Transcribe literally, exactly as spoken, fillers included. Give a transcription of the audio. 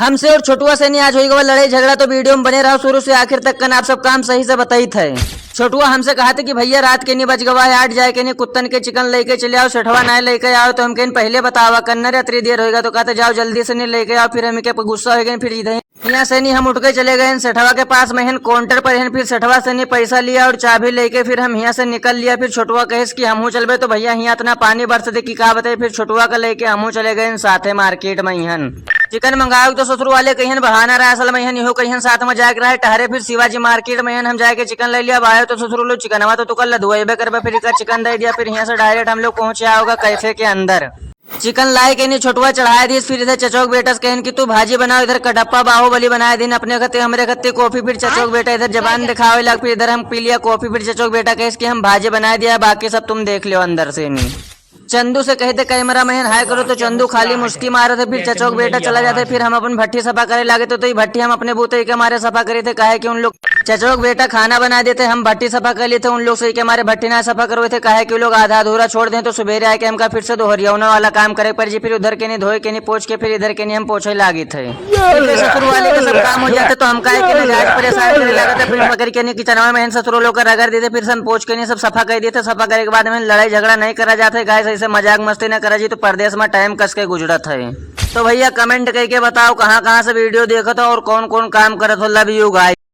हमसे और छोटुआ से नहीं आज होई गवा लड़ाई झगड़ा, तो video में बने रहो शुरू से आखिर तक कन, आप सब काम सही से बताइत है। छोटुआ हमसे कहा थे कि भैया रात के नहीं बज गवा है, आठ जाए के नहीं कुत्तन के chicken लेके चले आओ, सेठवा ना लेके आओ, तो हम कहेन पहले बतावा करना रे, अतरी देर होएगा, तो कहते जाओ जल्दी से नहीं लेके आओ। फिर हम के गुस्सा हो गए, फिर इधर यहाँ से नहीं हम उठ के चले गए सेठवा के पास में हन, counter पर हन, फिर सेठवा से नहीं पैसा लिया और चाबी लेके फिर हम यहाँ से निकल लिया। फिर छोटुआ कहेस कि हमहू चलबे, तो भैया यहाँ इतना पानी बरस दे कि का बताए। फिर छोटुआ का लेके हमहू चले गए साथे market में हन। Chicken मंगाओ तो ससुर वाले कहियन बहाना रहा, असल में हन इहो कहियन साथ में जाए के रहे टहरे। फिर शिवाजी market में हन हम जाए के chicken ले लिया। अब आयो तो ससुर लोग चिकनवा तो तुकर लदुएबे करबे, फिर इकर chicken दे दिया। फिर यहाँ से direct हम लोग पहुँचे आओगा cafe के अंदर। Chicken लाए के नहीं छोटुआ चढ़ाए दिस, फिर इधर चचोक बेटा से कहन कि तू भाजी बनाओ, इधर कटप्पा बाहुबली बनाए दिन अपने खत्ते हमरे खत्ते coffee। फिर चचोक बेटा इधर जबान दिखावे लग, फिर इधर हम पी लिया coffee। फिर चचोक बेटा कहेस कि हम भाजी बनाए दिया, बाकी सब तुम देख लियो अंदर से नहीं। चंदू से कहे थे camera man हाय करो, तो चंदू खाली मुस्की मारे थे। फिर चचोक बेटा चला जाते, फिर हम अपन भट्टी सफा करे लागे थे, तो ये भट्टी हम अपने बूते के मारे सफा करे थे, काहे कि उन लोग चचोक बेटा खाना बना देते, हम भट्टी सफा कर लिए थे, उन लोग से के मारे भट्टी ना सफा करवे थे, काहे कि वो लोग आधा अधूरा छोड़ दें, तो सुबेरे आके हमका फिर से दोहरियौना वाला काम करे पर जी। फिर उधर के नहीं धोए के नहीं पोछ के, फिर इधर के नहीं हम पोछे लागे थे। इनके ससुर वाले के सब काम हो जाते, तो हमका एक ना जाके परेशान करे लगा था। फिर पकड़ के नहीं किचनवा में हन ससुर लोग का रगड़ देते, फिर से हम पोछ के नहीं सब सफा कर देते। सफा करे के बाद में लड़ाई झगड़ा नहीं करा जाते guys, ऐसे मजाक मस्ती ना करा जी, तो परदेश में time कस के गुजरत है। तो भैया comment करके बताओ कहाँ कहाँ से video देखत हो और कौन कौन काम करत हो। Love you guys।